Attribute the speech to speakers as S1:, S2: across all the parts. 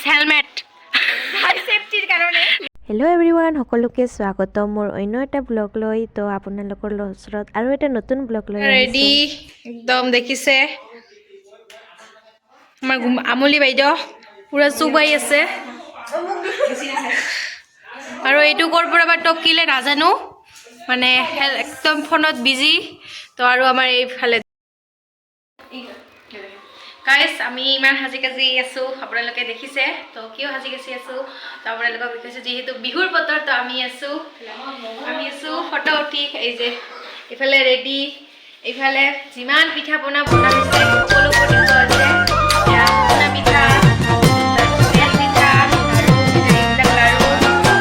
S1: Helmet.
S2: চেফটিৰ কাৰণে।
S3: Hello' everyone, সকলোকে স্বাগতম মোৰ অন্য এটা ব্লগ লৈ। তো আপোনালোকৰ ওচৰত আৰু এটা নতুন ব্লগ লৈ
S1: ৰেডি
S3: আহিছোঁ।
S1: একদম। দেখিছে, আমাৰ আমলি বাইদেউ পুৰা চুবাই আছে। আৰু এইটো ক'ৰ পৰা বা টকিলে নাজানো, মানে একদম ফোনত বিজি। তো আৰু আমাৰ এইফালে গাইছ, আমি ইমান সাজি কাজি আছোঁ, আপোনালোকে দেখিছে। তো কিয় সাজি কাজি আছোঁ, তো আপোনালোকক দেখিছোঁ, যিহেতু বিহুৰ বতৰ। তো আমি আছোঁ ফটো উঠি। এই যে ইফালে ৰেডি, ইফালে যিমান পিঠা পনা বনা হৈছে, সকলোবোৰ দেখুওৱা হৈছে। এয়া শুকান পিঠা, তেল পিঠা আৰু এইবিলাক লাড়ু,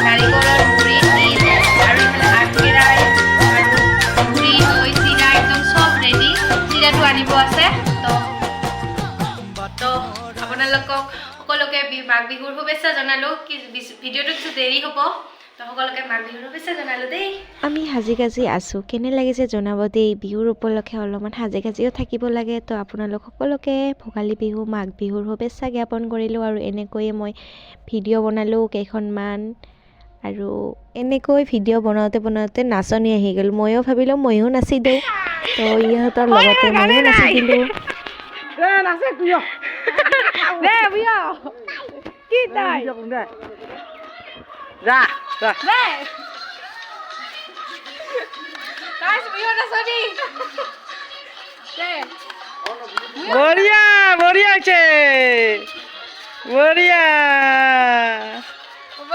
S1: নাৰিকলৰ গুড়ি, তিল আৰু ইফালে আগকেৰাই আৰু মুড়ি, দৈ, চিৰা, একদম চব ৰেডি। চিৰাটো আনিব আছে। তো আপোনালোকক সকলোকে মাঘ বিহুৰ শুভেচ্ছা জনালোঁ। কি ভিডিঅ'টো কিছু দেৰি হ'ব। তো সকলোকে মাঘ বিহুৰ শুভেচ্ছা জনালোঁ দেই।
S3: আমি সাজি কাজি আছোঁ, কেনে লাগিছে জনাব দেই। বিহুৰ উপলক্ষে অলপমান সাজি কাজিও থাকিব লাগে। তো আপোনালোক সকলোকে ভোগালী বিহু, মাঘ বিহুৰ শুভেচ্ছা জ্ঞাপন কৰিলোঁ। আৰু এনেকৈয়ে মই ভিডিঅ' বনালোঁ কেইখনমান। আৰু এনেকৈ ভিডিঅ' বনাওঁতে বনাওঁতে নাচনী আহি গ'ল। ময়ো ভাবিলোঁ ময়ো নাচি দিওঁ। তো ইহঁতৰ লগতে ময়ো নাচি দিলোঁ।
S1: দে বুয়া কি তাই।
S4: যা যা।
S1: দে গাইস, বিহু নাচনী দে।
S4: বঢ়িয়া, বঢ়িয়া হৈছে, বঢ়িয়া।
S1: হ'ব।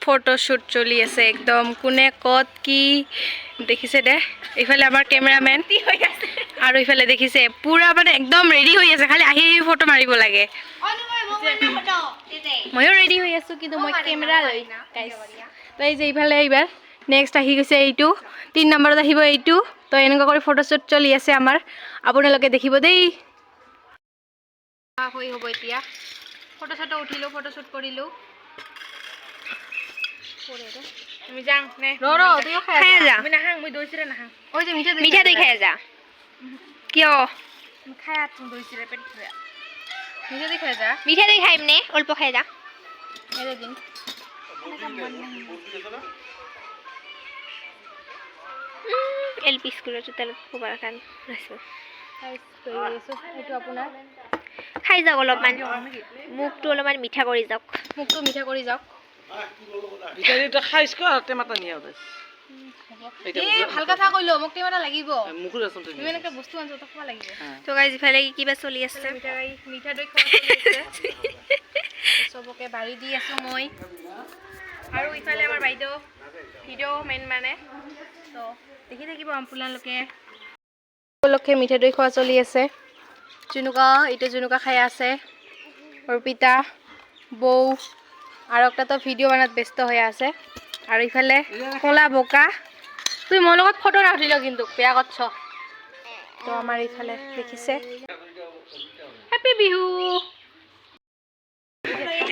S1: ফটোশ্বুট চলি আছে একদম, কোনে ক'ত কি দেখিছে দে। এইফালে আমাৰ কেমেৰামেন আৰু ইফালে দেখিছে, পুৰা মানে একদম ৰেডি হৈ আছে, খালি আহি আহি ফটো মাৰিব লাগে। ময়ো ৰেডি হৈ আছোঁ, কিন্তু মই কেমেৰা লৈ গাইছ। তো এই যে ইফালে এইবাৰ নেক্সট আহি গৈছে এইটো, 3 নম্বৰত আহিব এইটো। তো এনেকুৱা কৰি ফটোশ্বুট চলি আছে আমাৰ, আপোনালোকে দেখিব দেই। হৈ হ'ব এতিয়া। ফটো চটো উঠিলোঁ, ফটোশ্বুট কৰিলোঁ। আমি যাওঁ নে? ৰ ৰ, তুইও খাই
S2: খাই যা।
S1: মই নাখাং, মই দৈ চিৰা নাখাং। ঐ যে মিঠা দৈ।
S2: মিঠা দৈ খাই যা। কিয়?
S1: খাই আছো দৈ চিৰা, পেট ভৰা। মিঠা দৈ খাই যা।
S2: মিঠা দৈ খাইম নে? অল্প খাই যা।
S1: এৰে দিন।
S2: এল পি স্কুলৰ চোতালত ক'বাৰ কাৰণে আছো।
S1: এইটো আপোনাৰ।
S2: খাই যাওক অলপমান, মুখটো অলপমান মিঠা কৰি যাওক।
S1: মুখটো মিঠা কৰি যাওক।
S4: ভিতৰি খাইছ ক টেমাটা নিয়া।
S1: এই ভাল কথা কৈলো, মোক টেমাটা লাগিব।
S4: মুখত আছো তুমি।
S1: তুমি এনেকে বস্তু আনছো, তো খাব লাগিব।
S2: তো গাইজ, ইফালে কিবা চলি আছে।
S1: মিঠা দৈ খোৱা চলি আছে। চবকে বাঢ়ি দি আছো মই। আৰু ইফালে আমাৰ বাইদেউ ভিডিঅ' মেইন মানে, তো দেখি থাকিব আপোনালোকে। উপলক্ষে মিঠা দৈ খোৱা চলি আছে। জুনুকা, এইটো জুনুকা খাই আছে অৰ্পিতা বৌ। আৰু একটা তো ভিডিঅ' বানাত ব্যস্ত হৈ আছে। আৰু ইফালে কলা বোকা, তুই মোৰ লগত ফটো নাউঠিল কিন্তু বেয়া কৰছ। তো আমাৰ ইফালে দেখিছে, হেপী বিহু।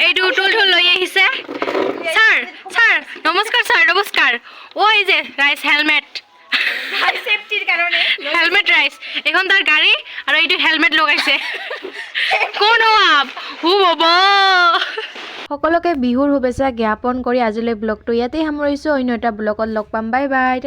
S1: এইটো টুল ঠুল লৈ আহিছে। ছাৰ, ছাৰ নমস্কাৰ, ছাৰ নমস্কাৰ। ঐ যে ৰাইজ, হেলমেট।
S2: চেফটিৰ কাৰণে।
S1: হেলমেট ৰাইজ, এইখন তাৰ গাড়ী আৰু এইটো হেলমেট লগাইছে। কোন হো আপ? হু বাবা।
S3: সকলোকে বিহুৰ শুভেচ্ছা জ্ঞাপন কৰি আজিলৈ ব্লগটো ইয়াতেই সামৰিছোঁ। অন্য এটা ব্লগত লগ পাম। Bye bye.